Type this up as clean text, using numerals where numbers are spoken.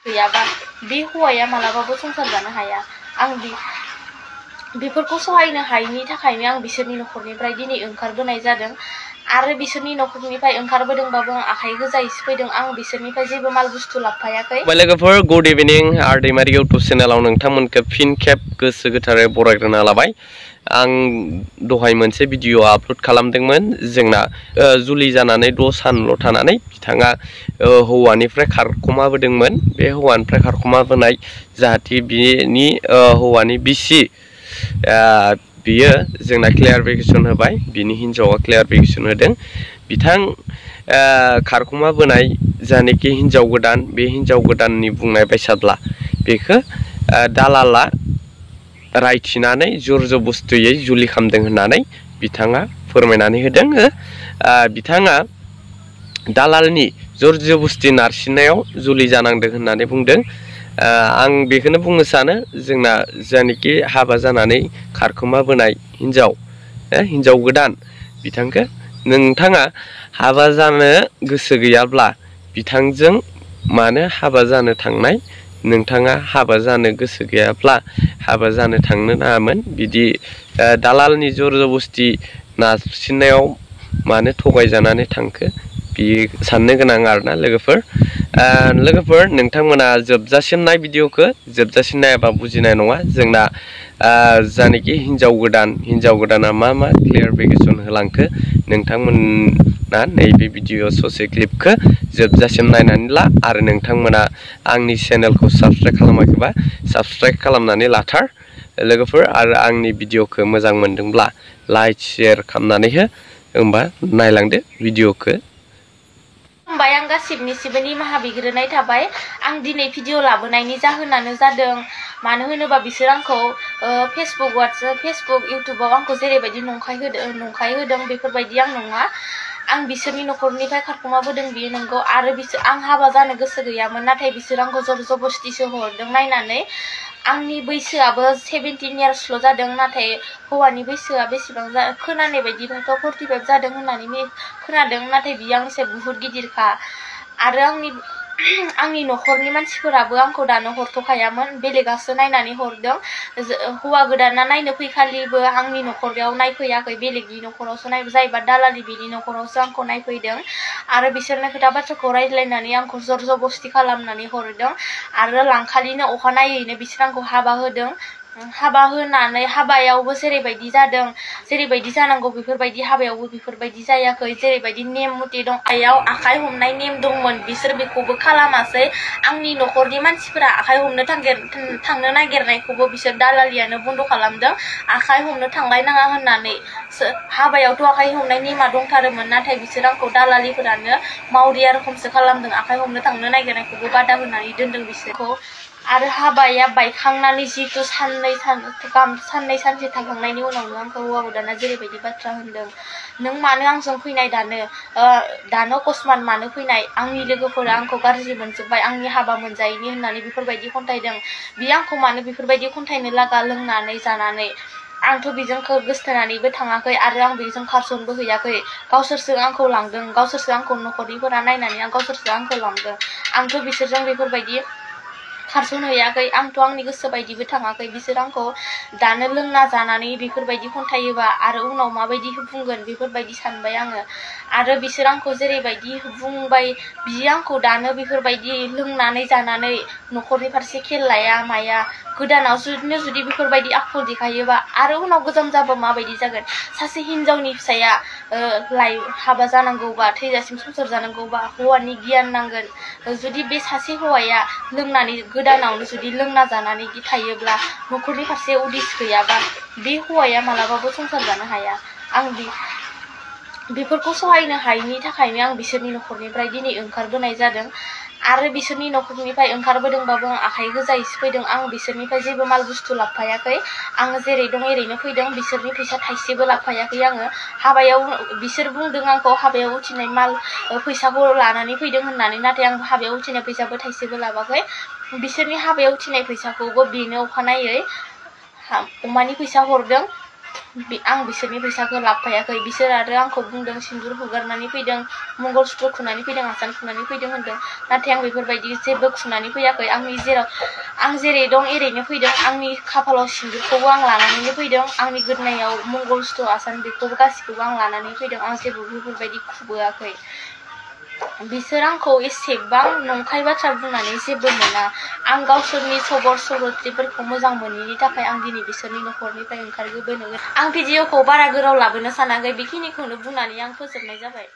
गैयाबा बे हौवाया मालाबाबो संसार जानो हाया। आं बेफोरखौ सहायनो हायैनि थाखायनो आं बिसोरनि न'खरनिफ्राय दिनै ओंखारबोनाय जादों। आरो बिसोरनि न'खरनिफ्राय ओंखारबोदोंबाबो आं आखाइ गोजायैसो फैदों। आं बिसोरनिफ्राय जेबो माल बुस्थु लाबोफायाखै। लोगोफोर गुड इभिनिं आर्दैमारि इउटुब चेनेलाव नोंथांमोनखौ फिन खेब गोसो गोथारै बरायग्रोना लाबाय। आं दहाय मोनसे भिडिअ आपल'ड खालामदोंमोन। जोंना जुलि जानानै 6 सानल' थानानै बिथाङा हौवानिफ्राय खारखोमाबोदोंमोन। बे हौवानिफ्राय खारखोमाबोनाय जाहाथे बिनि हौवानि बिसि बियो जोंना क्लियारिफिकेसन होबाय। बिनि हिन्जावा क्लियारिफिकेसन होदों। बिथां खारखोमाबोनाय जानाखि हिन्जाव गोदान, बे हिन्जाव गोदाननि बुंनाय बायसाब्ला बेखौ दालाला रायथिनानै जर जबस्थुयै जुलि खालामदों होननानै बिथाङा फोरमायनानै होदों। बिथाङा दालालनि जर जबस्थि नारसिननायाव जुलि जानांदों होननानै बुंदों। आं बेखौनो बुंनो सानो, जोंना जानाखि हाबा जानानै खारखोमाबोनाय हिन्जाव गोदान, बिथांखौ नोंथाङा हाबा जानो गोसो गैयाब्ला बिथांजों मानो हाबा जानो थांनाय? नोंथाङा हाबा जानो गोसो गैयाब्ला हाबा जानो थांनो नाङामोन। बिदि दालालनि जर जबस्थि नारसिननायाव मानो थगायजानानै थांखो? बियो साननो गोनां आरोना लोगोफोर नोंथांमोना जोबजासिम नाय भिडिअखौ। जोबजासिम नायाबा बुजिनाय नङा। जोंना जानाखि हिन्जाव गोदाना मा क्लियारिफिकेसन होलांखो, नोंथांमोना नैबे भिडिअ ससे क्लिपखौ जोबजासिम नायनानै ला। आरो नोंथांमोना आंनि चेनेलखौ साबस्क्राइब खालामाखैबा साबस्क्राइब खालामनानै लाथार लोगोफोर। आरो आंनि भिडिअखौ मोजां मोनदोंब्ला लाइक शेयार खालामनानै हो। होमबा नायलांदो भिडिअखौ। खुलुमबाय, आं गासिबनिसिबो निमाहा बिग्रोनाय थाबाय। आं दिनै भिडिअ लाबोनायनि जाहोनानो जादों, मानो होनोबा बिसोर आंखौ फेसबुक इउटुबाव आंखौ जेरैबायदि नंखाय होदों बेफोरबायदि आं नङा। आं बिसोरनि न'खरनिफ्राय खारखोमाबोदों, बियो नंगौ। आरो आं हाबा जानो गोसो गैयामोन, नाथाय बिसोर आंखौ जर जबस्थिसो हरदों। नायनानै आंनि बैसोआबो 17 इयार्सल' जादों, नाथाय हौवानि बैसोआ बेसेबां खोनानाय बायदिबाथ' 45 जादों होननानै खोनादों, नाथाय बियो आंनिसाय बुहुत गिदिरखा। आरो आंनि न'खरनि मानसिफोराबो आंखौ दानो हरथ'खायामोन, बेलेगासो नायनानै हरदों। हौवा गोदाना नायनो फैखालिबो आंनि न'खराव नायफैयाखै, बेलेगनि न'खरावसो जायबा दालालि बिनि न'खरावसो आंखौ नायफैदों। आरो बिसोरनो खोथा बाथ्राखौ रायज्लायनानै आंखौ जर जबस्थि खालामनानै हरदों। आरो लांखालिनो अखानायैनो बिसोर आंखौ हाबा होदों। हाबा होनानै हाबायावबो जेरैबायदि जानांगौ बेफोरबायदि हाबायावबो बेफोरबायदि जायाखै। जेरैबायदि नेम मथे दं, आखाइ हमनाय नेम दंमोन, बिसोर बेखौबो खालामासै। आंनि न'खरनि मानसिफोरा आखाइ हमनो थांनो नागिरनायखौबो बिसोर दालालियानो बन्द' खालामदों। आखाइ हमनो थांलायनाङा होननानै हाबायावथ' आखाइ हमनाय नेमा दंथारोमोन, नाथाय बिसोर आंखौ दालालिफोरानो मावरिया रोखोमसो खालामदों। आखाइ हमनो थांनो नागिरनायखौबो बादा होनानै दोनदों बिसोरखौ। आरो हाबाया बायखांनानै जिहेतु साननै सानसे थांखांनायनि उनावनो आंखौ हौवा गोदाना जेरैबायदि बाथ्रा होनदों, नों मानो आंजों फैनाय दानो अकस्मात मानो फैनाय? आंनि लोगोफोरा आंखौ गाज्रि मोनजोब्बाय, आंनि हाबा मोनजायैनि होननानै बेफोरबायदि खन्थाइदों। बियो आंखौ मानो बेफोरबायदि खन्थाइनो लागा लोंनानै जानानै? आंथ' बेजों गोसथोनानैबो थाङाखै, आरो आं बेजों खारसनबो हैयाखै। गावसोरसो आंखौ लांदों, गावसोरसो आंखौ न'खरनिफोरा नायनानै गावसोरसो आंखौ लांदों। आंथ' बिसोरजों बेफोरबायदि खारसनहैयाखै, आंथ' आंनि गोसो बायदिबो थाङाखै। बिसोर आंखौ दानो लोंना जानानै बेफोरबायदि खन्थायोबा आरो उनाव माबायदि बुंगोन बेफोरबायदि सानबाय आङो। आरो बिसोर आंखौ जेरैबायदि बुंबाय, बियो आंखौ दानो बेफोरबायदि लोंनानै जानानै न'खरनि फारसे खेल लाया माया। गोदानाव जुदि बेफोरबायदि आखल देखायोबा आरो उनाव गोजाम जाबा माबायदि जागोन? सासे हिनजावनि फिसाया हाबा जानांगौबा, थैजासिम संसार जानांगौबा हौवानि गियान नांगोन। जुदि बे सासे हौवाया गोदानावनो जुदि लोंना जानानै थायोब्ला, न'खरनि फारसे उदिस गैयाबा, बे हौवाया मालाबाबो संसार जानो हाया। आं बेफोरखौ सहायनो हायैनि थाखायनो आं बिसोरनि न'खरनिफ्राय दिनै ओंखारबोनाय जादों। आरो बिसोरनि न'खरनिफ्राय ओंखारबोदोंबाबो आं आखाइ गोजायैसो फैदों। आं बिसोरनिफ्राय जेबो माल बुस्थु लाबोफायाखै। आङो जेरै दं एरैनो फैदों, बिसोरनि फैसा थाइसेबो लाबोफायाखै आङो। हाबायाव बिसोर बुंदों आंखौ हाबायाव उथिनाय फैसाखौ लानानै फैदों होननानै, नाथाय आं हाबायाव उथिनाय फैसाबो थाइसेबो लाबाखै। बिसोरनि हाबायाव उथिनाय फैसाखौबो बेनो अखानायै अमानि फैसा हरदों। आं बिसोरनि फैसाखौ लाबोफायाखै बिसोर आरो आंखौ बुंदों सिन्दुर हुगारनानै फैदों मंगलसूत्र खुनानै फैदों आसान खुनानै फैदों होनदों नाथाय आं बेफोरबायदि जेबो खुनानै फैयाखै आं जेरै दं एरैनो फैदों आंनि खाफालाव सिन्दुरखौबो आं लानानैनो फैदों आंनि गोदोनायाव मंगलसूत्र आसान बेखौबो गासिखौबो आं लानानै फैदों आं जेबो बेफोरबायदि खुबोआखै बिसोर आंखौ एसेबां नंखाय बाथ्रा बुंनानै जेबो मोना आं गावसोरनि सबर सल'थिफोरखौ मोजां मोनैनि थाखाय आं दिनै बिसोरनि न'खरनिफ्राय ओंखारबोनो आं भिडिअखौ बारा गोलाव लाबोनो सानाखै बेखिनिखौनो बुंनानै आं फोजोबनाय जाबाय।